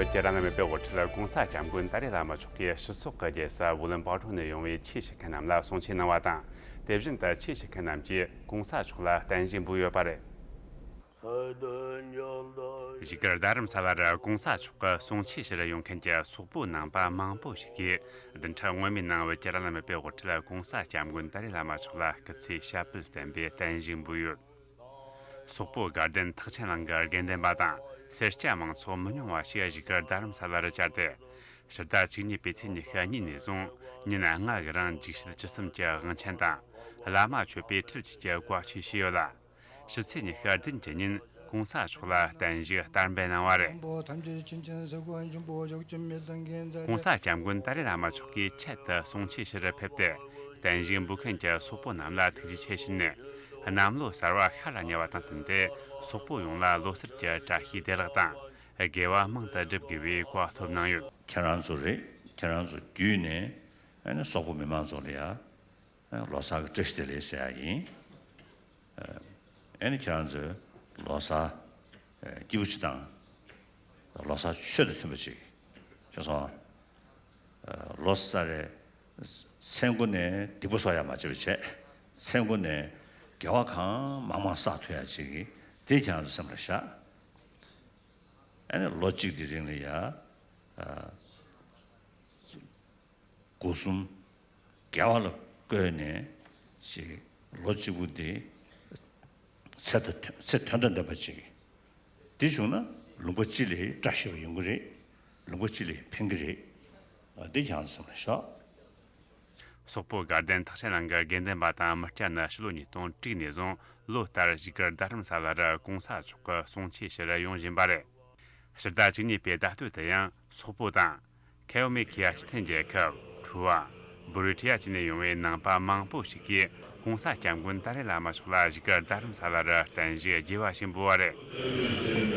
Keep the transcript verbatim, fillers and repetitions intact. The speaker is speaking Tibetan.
རྒྱ་ནག་མི་དཔོན་དབུ་ཁྲིད་གོང་ས་སྐྱབས་མགོན་ཏཱ་ལའི་བླ་མ་མཆོག་གིས་སྤྱི་ཚོགས་ཀྱི་རྒྱལ་ས་ཝུ་ལོན་པ་ཏོ་ནས་ཡོང་བའི་ཆོས་ཞུ་མཁན་རྣམས་ལ་གསུང་ཆོས་གནང་བ་དང་། དེ་བཞིན་དུ་ཆོས་ཞུ་མཁན་རྣམས་ཀྱིས་གོང་ས་མཆོག་ལ་བརྟན་བཞུགས་འབུལ་ཡོད་པ་རེད། བཞུགས་སྒར་རྡ་རམ་ས་ལ་རུ་གོང་ས་མཆོག་གི་གསུང་ཆོས་ཞུ་རུ་ཡོང་མཁན་གྱི་སོག་པོ་ནང་པ་མང་པོ་ཞིག་གིས་བདུན་ཕྲག་སྔོན་མའི་ནང་བོད་ཀྱི་བླ་ན་མེད་པའི་དབུ་ཁྲིད་གོང་ས་སྐྱབས་མགོན་ཏཱ་ལའི་བླ་མ་མཆོག་ལ་སྐུ་ཚེ་ཞབས་པད་བརྟན་པའི་བརྟན་བཞུགས་འབུལ་ཡོད། སོག་པོ་དགའ་ལྡན་ཐེག་ཆེན་གླིང་གི་དགེ་འདུན་པ་དང་སེར་སྐྱ་མང་ཚོགས་མི་ཉུང་བ་ཞིག་བཞུགས་སྒར་རྡ་རམ་ས་ལ་རུ་བཅར་ཏེ། ཕྱི་ཟླ་བཅུ་གཉིས་པའི་ཚེས་ཉི་ཤུ་གཉིས་ནས་བཟུང་ཉིན་ལྔ་གི་རིང་འཇིགས་བྱེད་བཅུ་གསུམ་གྱི་དབང་ཆེན་དང་བླ་མ་མཆོད་པའི་འཕྲུལ་ཆས་ཀྱི་བཀའ་ཆོས་བྱས་ཡོད་ལ། ཕྱི་ཚེས་ཉི་ཤུ་བདུན་གྱི་ཉིན་གོང་ས་མཆོག་ལ་བརྟན་བཞུགས་བསྟར་འབུལ་གནང་བ་རེད། གོང་ས་སྐྱབས་མགོན་ཏཱ་ལའི་བླ་མ་མཆོག་གིས་ཆེད་དུ་གསུང་ཆོས་ཞུ་རུ་ཕེབས་ཏེ། བརྟན་བཞུགས་འབུལ་མཁན་གྱི་སོག་པོ་རྣམས་ལ་ཐུགས་རྗེ་ཆེ་ཞུས་ནས། གནམ་ལོ་གསར་བ་ཤར་ལ་ཉེ་བ་དང་བསྟུན་ཏེ། སོག་པོ་ཡོངས་ལ་ལོ་གསར་གྱི་བཀྲ་ཤིས་བདེ་ལེགས་དང་། དགེ་བ་མང་དུ་སྒྲུབ་དགོས་པའི་བཀའ་ཐོབ་གནང་ཡོད། ཁྱེད་རང་ཚོ་རེད། ཁྱེད་རང་ཚོ་བརྒྱུད་ནས་ཨ་ནི་སོག་པོ་མི་མང་ཚོ་ལ་ཡ། ལོ་གསར་གྱི་བཀྲ་ཤིས་བདེ་ལེགས་ཟེར་ཡ་ཡིན། ཨ་ནི་ཁྱེད་རང་ཚོས་ལོ་གསར་སྐྱིད་པོ་ཅིག་དང་། ལོ་གསར་ཆོས་དང་མཐུན་པ་ཅིག་བྱས་སོང་། ལོ་གསར་རེད། མཚན་དགུ་ནས་སྡིག་པ་གསོག་ཡ་མ་བྱེད་པ་བྱས། མཚན་དགུ་ནས་དགེ་བ་གང་མང་མང་བསགས་ཐུབ་ཡ་ཅིག་དེ་ཁྱེད་རང་ཚོ་སེམས་ལ་བཞག་ཨ་ནི་ལོ་གཅིག་དེ་རིང་ལ་ཡ། སྒོ་གསུམ་དགེ་བ་ལ་བཀོད་ནས་ཅིག་ལོ་གཅིག་པུ་འདི་ཚེ་དང་ཚེ་དོན་དང་ལྡན་པ་ཅིག་འདི་བྱུང་ན་ལུང་པ་སྤྱི་ལ་བཀྲ་ཤིས་པ་ཡོང་གི་རེད། ལུང་པ་སྤྱི་ལ་ཕན་གི་རེད། འདི་ཀྱང་སེམས་ལ་བཞག་སོག་པོ་དགའ་ལྡན་ཐེག་ཆེན་གླིང་གི་དགེ་འདུན་པ་དང་མི་སྐྱ་ནི་ཕྱི་ལོ་ཉིས་སྟོང་དྲུག་ནས་བཟུང་ལོ་ལྟར་བཞུགས་སྒར་རྡ་རམ་ས་ལ་རུ་གོང་ས་མཆོག་གི་གསུང་ཆོས་ཞུ་རུ་ཡོང་བཞིན་པ་རེད། ཕྱི་ཟླ་བཅུ་གཉིས་པའི་ཟླ་སྟོད་དུ་ཡང་སོག་པོ་དང་། ཁེ་ཨོ་མེ་ཁི་ཡ་སྤྱི་མཐུན་རྒྱལ་ཁབ། ཁྲུ་ཝ། བུ་རི་ཊི་ཡ་བཅས་ནས་ཡོང་བའི་ནང་པ་མང་པོ་ཞིག་གིས་གོང་ས་སྐྱབས་མགོན་ཏཱ་ལའི་བླ་མ་མཆོག་ལ་བཞུགས་སྒར་རྡ་རམ་ས་ལ་རུ་བརྟན་བཞུགས་རྒྱས་པ་ཞིག་འབུལ་བ་རེད།